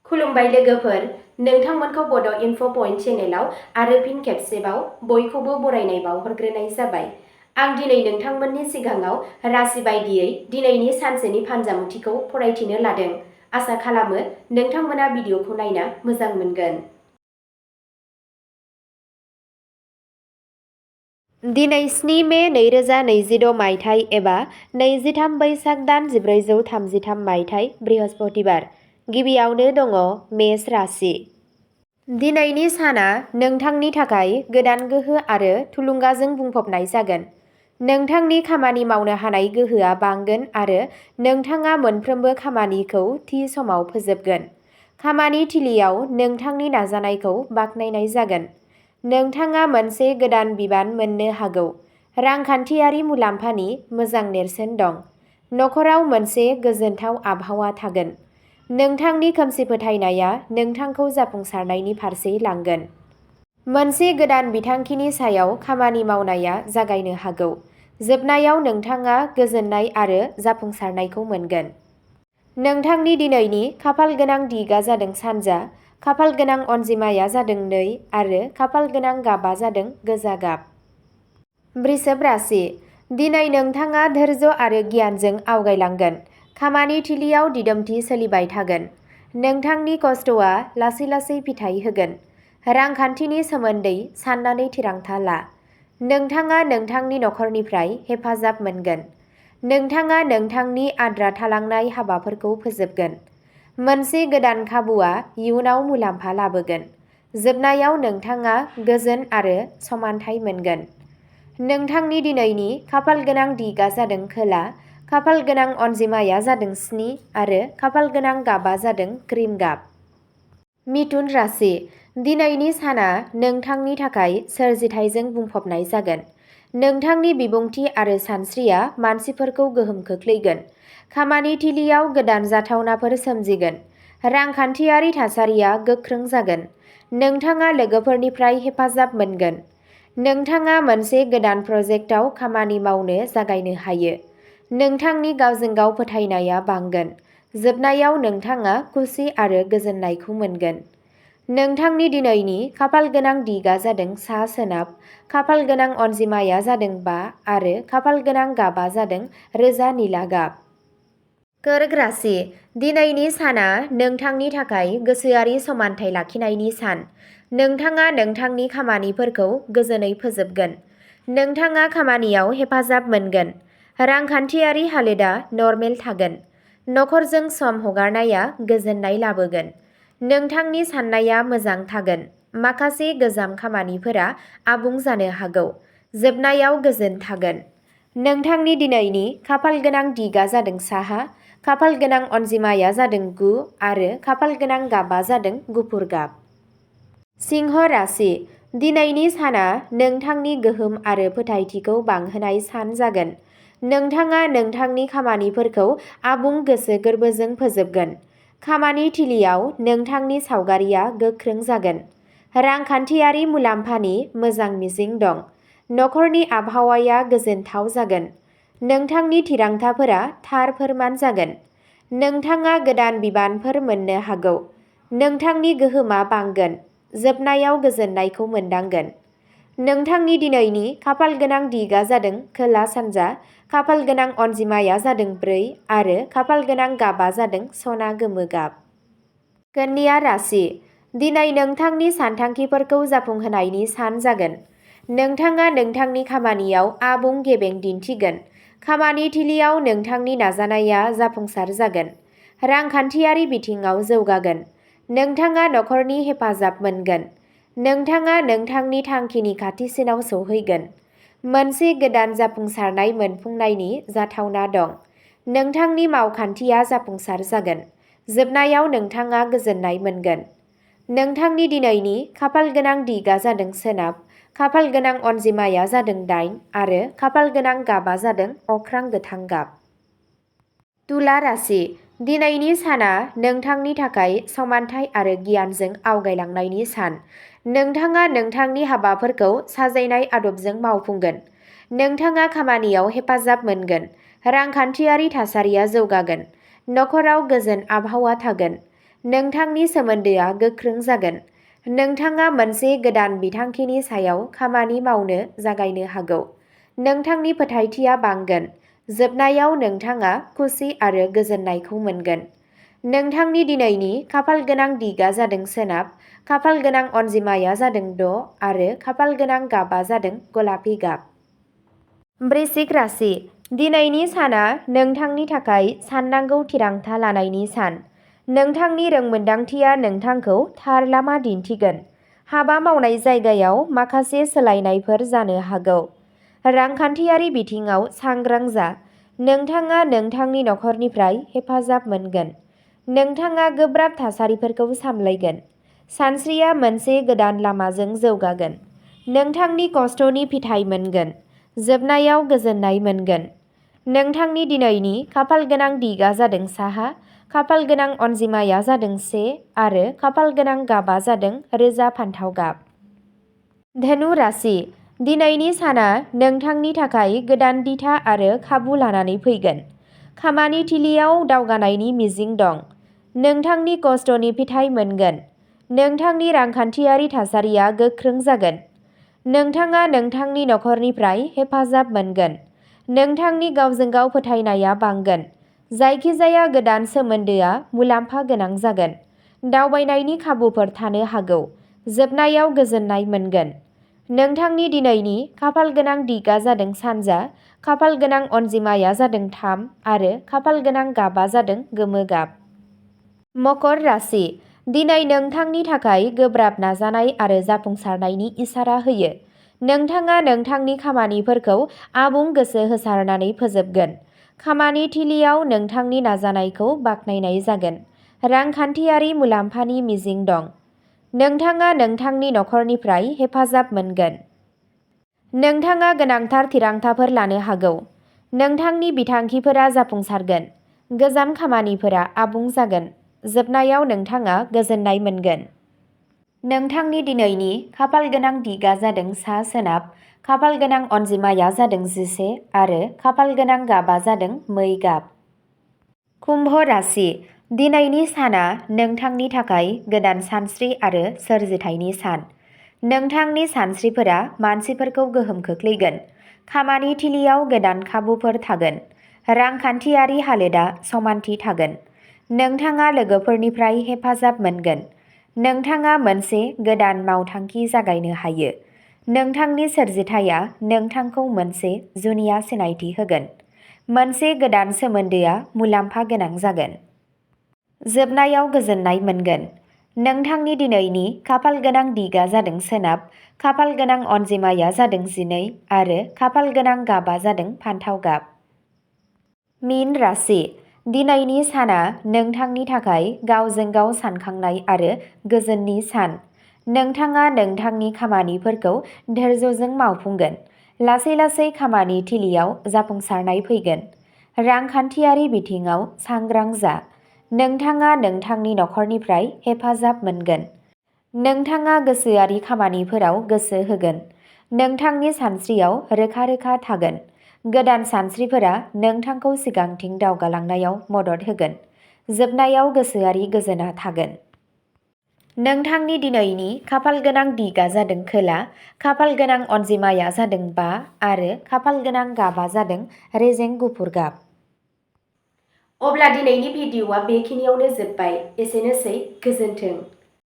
खुलुमबाय लोगोफोर, नोंथांमोनखौ बड' इनफ' पइन्ट चेनेलाव आरो फिन खेबसेबाव बयखौबो बरायनाय बावहरग्रोनाय जाबाय। आं दिनै नोंथांमोननि सिगाङाव राशि बायदियै दिनैनि सानसेनि फानजामुथिखौ फरायथिनो लादों। आसा खालामो नोंथांमोना भिडिअखौ नायना मोजां मोनगोन। दिनै 7 मे 2026 मायथाइ एबा 23 बैसाग दान 1433 मायथाइ बृहस्पतिबार। गिबियावनो दङ मेष राशि। दिनैनि साना नोंथांनि थाखाय गोदान गोहो आरो थुलुंगाजों बुंफबनाय जागोन। नोंथांनि खामानि मावनो हानाय गोहोआ बांगोन आरो नोंथाङा मोनफ्रोमबो खामानिखौ थि समाव फोजोबगोन। खामानि थिलियाव नोंथांनि नाजानायखौ बाख्नायनाय जागोन। नोंथाङा मोनसे गोदान बिबान मोननो हागौ। रांखान्थियारि मुलाम्फानि मोजां नेरसोन दं। नखराव मोनसे गोजोनथाव आबहावा थागोन। नोंथांनि खोमसि फोथायनाया नोंथांखौ जाफुंसारनायनि फारसे लांगोन। मोनसे गोदान बिथांखिनि सायाव खामानि मावनाया जागायनो हागौ। जोबनायाव नोंथाङा गोजोननाय आरो जाफुंसारनायखौ मोनगोन। नोंथांनि दिनैनि खाफाल गोनां दिगआ जादों सानजा, खाफाल गोनां अनजिमाया जादों 2 आरो खाफाल गोनां गाबआ जादों गोजा गाब। बृषभ राशि। दिनै नोंथाङा धैर्य आरो गियानजों आवगायलांगोन। खामानि थिलियाव दिदोमथि सोलिबाय थागोन। नोंथांनि खस्थ'आ लासै लासै फिथाय होगोन। रांखान्थिनि सोमोन्दै साननानै थिरांथा ला। नोंथाङा नोंथांनि नखरनिफ्राय हेफाजाब मोनगोन। नोंथाङा नोंथांनि आद्रा थालांनाय हाबाफोरखौ फोजोबगोन। मोनसे गोदान खाबुआ इयुनाव मुलाम्फा लाबोगोन। जोबनायाव नोंथाङा गोजोन आरो समानथाय मोनगोन। नोंथांनि दिनैनि खाफाल गोनां दिगआ जादों खोला, खाफाल गोनां अनजिमाया जादों 7 आरो खाफाल गोनां गाबआ जादों क्रिम गाब। मिथुन राशि। दिनैनि साना नोंथांनि थाखाय सोरजिथायजों बुंफबनाय जागोन। नोंथांनि बिबुंथि आरो सानस्रिया मानसिफोरखौ गोहोम खोख्लैगोन। खामानि थिलियाव गोदान जाथावनाफोर सोमजिगोन। रांखान्थियारि थासारिया गोख्रों जागोन। नोंथाङा लोगोफोरनिफ्राय हेफाजाब मोनगोन। नोंथाङा मोनसे गोदान प्रजेक्टआव खामानि मावनो जागायनो हायो। नोंथांनि गावजों गाव फोथायनाया बांगोन। जोबनायाव नोंथाङा खुसि आरो गोजोननायखौ मोनगोन। नोंथांनि दिनैनि खाफाल गोनां दिगआ जादों सा सोनाब, खाफाल गोनां अनजिमाया जादों 5 आरो खाफाल गोनां गाबआ जादों रोजा निला गाब। कर्क राशि। दिनैनि साना नोंथांनि थाखाय गोसोआरि समानथाय लाखिनायनि सान। नोंथाङा नोंथांनि खामानिफोरखौ गोजोनै फोजोबगोन। नोंथाङा खामानियाव हेफाजाब मोनगोन। रांखान्थियारि हालोदआ नरमेल थागोन। नखरजों सम हगारनाया गोजोननाय लाबोगोन। नोंथांनि साननाया मोजां थागोन। माखासे गोजाम खामानिफोरा आबुं जानो हागौ। जोबनायाव गोजोन थागोन। नोंथांनि दिनैनि खाफाल गोनां दिगआ जादों साहा, खाफाल गोनां अनजिमाया जादों 9 आरो खाफाल गोनां गाबआ जादों गुफुर गाब। सिंह राशि। दिनैनि साना नोंथांनि गोहोम आरो फोथायथिखौ बांहोनाय सान जागोन। नोंथाङा नोंथांनि खामानिफोरखौ आबुं गोसो गोरबोजों फोजोबगोन। खामानि थिलियाव नोंथांनि सावगारिआ गोख्रों जागोन। रांखान्थियारि मुलाम्फानि मोजां मिजिं दं। नखरनि आबहावाया गोजोनथाव जागोन। नोंथांनि थिरांथाफोरा थार फोरमान जागोन। नोंथाङा गोदान बिबानफोर मोननो हागौ। नोंथांनि गोहोमआ बांगोन। जोबनायाव गोजोननायखौ मोनदांगोन। नोंथांनि दिनैनि खाफाल गोनां दिगआ जादों खोला सानजा, खाफाल गोनां अनजिमाया जादों 4 आरो खाफाल गोनां गाबआ जादों सना गोमो गाब। कन्या राशि। दिनै नोंथांनि सानथांखिफोरखौ जाफुंहोनायनि सान जागोन। नोंथाङा नोंथांनि खामानियाव आबुं गेबें दिन्थिगोन। खामानि थिलियाव नोंथांनि नाजानाया जाफुंसार जागोन। रांखान्थियारि बिथिङाव जौगागोन। नोंथाङा नखरनि हेफाजाब मोनगोन। नोंथाङा नोंथांनि थांखिनि खाथिसिनाव सौहैगोन। मोनसे गोदान जाफुंसारनाय मोनफुंनायनि जाथावना दं। नोंथांनि मावखान्थिया जाफुंसार जागोन। जोबनायाव नोंथाङा गोजोननाय मोनगोन। नोंथांनि दिनैनि खाफाल गोनां दिगआ जादों सोनाब, खाफाल गोनां अनजिमाया जादों 8 आरो खाफाल गोनां गाबआ जादों अख्रां गोथां गाब। तुला राशि। दिनैनि साना नोंथांनि थाखाय समानथाय आरो गियानजों आवगायलांनायनि सान। नोंथाङा नोंथांनि हाबाफोरखौ साजायनाय आदबजों मावफुंगोन। नोंथाङा खामानियाव हेफाजाब मोनगोन। रांखान्थियारि थासारिया जौगागोन। नखराव गोजोन आबहावा थागोन। नोंथांनि सोमोन्दोआ गोख्रों जागोन। नोंथाङा मोनसे गोदान बिथांखिनि सायाव खामानि मावनो जागायनो हागौ। नोंथांनि फोथायथिया बांगोन। जोबनायाव नोंथाङा खुसि आरो गोजोननायखौ मोनगोन। नोंथांनि दिनैनि खाफालगोनां दिगा जादों सोनाब, खाफालगोनां अनजिमाया जादों 6 आरो खाफालगोनां गाबा जादों गलापि गाब। वृश्चिक राशि। दिनैनि साना नोंथांनि थाखाय साननांगौ थिरांथा लानायनि सान। नोंथांनि रोंमोनदांथिया नोंथांखौ थार लामा दिन्थिगोन। हाबा मावनाय जायगायाव माखासे सोलायनायफोर जानो हागौ। रांखान्थियारि बिथिङाव सांग्रां जा। नोंथाङा नोंथांनि नखरनिफ्राय हेफाजाब मोनगोन। नोंथाङा गोब्राब थासारिफोरखौ सामलायगोन। सानस्रिया मोनसे गोदान लामाजों जौगागोन। नोंथांनि खस्थ'नि फिथाइ मोनगोन। जोबनायाव गोजोननाय मोनगोन। नोंथांनि दिनैनि खाफालगोनां दिगा जादों साहा, खाफालगोनां अनजिमाया जादों 1 आरो खाफालगोनां गाबा जादों रोजा फान्थाव गाब। धनु राशि। दिनैनि साना नोंथांनि थाखाय गोदान दिथा आरो खाबु लानानै फैगोन। खामानि थिलियाव दावगानायनि मिजिं दं। नोंथांनि खस्थ'नि फिथाइ मोनगोन। नोंथांनि रांखान्थियारि थासारिया गोख्रों जागोन। नोंथाङा नोंथांनि नखरनिफ्राय हेफाजाब मोनगोन। नोंथांनि गावजों गाव फोथायनाया बांगोन। जायखिजाया गोदान सोमोन्दोआ मुलाम्फा गोनां जागोन। दावबायनायनि खाबुफोर थानो हागौ। जोबनायाव गोजोननाय मोनगोन। नोंथांनि दिनैनि खाफालगोनां दिगा जादों सानजा, खाफालगोनां अनजिमाया जादों 3 आरो खाफालगोनां गाबा जादों गोमो गाब। मकर राशि। दिनै नोंथांनि थाखाय गोब्राब नाजानाय आरो जाफुंसारनायनि इसारा होयो। नोंथाङा नोंथांनि खामानिफोरखौ आबुं गोसो होसारनानै फोजोबगोन। खामानि थिलियाव नोंथांनि नाजानायखौ बाख्नायनाय जागोन। रांखान्थियारि मुलाम्फानि मिजिं दं। नोंथाङा नोंथांनि नखरनिफ्राय हेफाजाब मोनगोन। नोंथाङा गोनांथार थिरांथाफोर लानो हागौ। नोंथांनि बिथांखिफोरा जाफुंसारगोन। गोजाम खामानिफोरा आबुं जागोन। जोबनायाव नोंथाङा गोजोननाय मोनगोन। नोंथांनि दिनैनि खाफालगोनां दिगा जादों सा-सोनाब, खाफालगोनां अनजिमाया जादों 11 आरो खाफालगोनां गाबा जादों मै गाब। कुम्भ राशि। दिनैनि साना नोंथांनि थाखाय गोदान सानस्रि आरो सोरजिथायनि सान। नोंथांनि सानस्रिफोरा मानसिफोरखौ गोहोम खोख्लैगोन। खामानि थिलियाव गोदान खाबुफोर थागोन। रांखान्थियारि हालोदा समानथि थागोन। नोंथाङा लोगोफोरनिफ्राय हेफाजाब मोनगोन। नोंथाङा मोनसे गोदान मावथांखि जागायनो हायो। नोंथांनि सोरजिथाया नोंथांखौ मोनसे जुनिया सिनायथि होगोन। मोनसे गोदान सोमोन्दोआ मुलाम्फा गोनां जागोन। जोबनायाव गोजोननाय मोनगोन। नोंथांनि दिनैनि खाफालगोनां दिगा जादों सोनाब, खाफालगोनां अनजिमाया जादों 12 आरो खाफालगोनां गाबा जादों फान्थाव गाब। मीन राशि। दिनैनि साना नोंथांनि थाखाय गावजों गाव सानखांनाय आरो गोजोननि सान। नोंथाङा नोंथांनि खामानिफोरखौ धैर्यजों मावफुंगोन। लासै लासै खामानि थिलियाव जाफुंसारनाय फैगोन। रांखान्थियारि बिथिङाव सांग्रां जा। नोंथाङा नोंथांनि नखरनिफ्राय हेफाजाब मोनगोन। नोंथाङा गोसोआरि खामानिफोराव गोसो होगोन। नोंथांनि सानस्रियाव रोखा-रोखा थागोन। गोदान सानस्रिफोरा नोंथांखौ सिगांथिं दावगालांनायाव मदद होगोन। जोबनायाव गोसोआरि गोजोनआ थागोन। नोंथांनि दिनैनि खाफालगोनां दिगा जादों खोला, खाफालगोनां अनजिमाया जादों 5 आरो खाफालगोनां गाबा जादों रेजें गुफुर गाब। अब्ला दिनैनि भिडिअ'आ बेखिनियावनो जोबबाय। एसेनोसै, गोजोन्थों।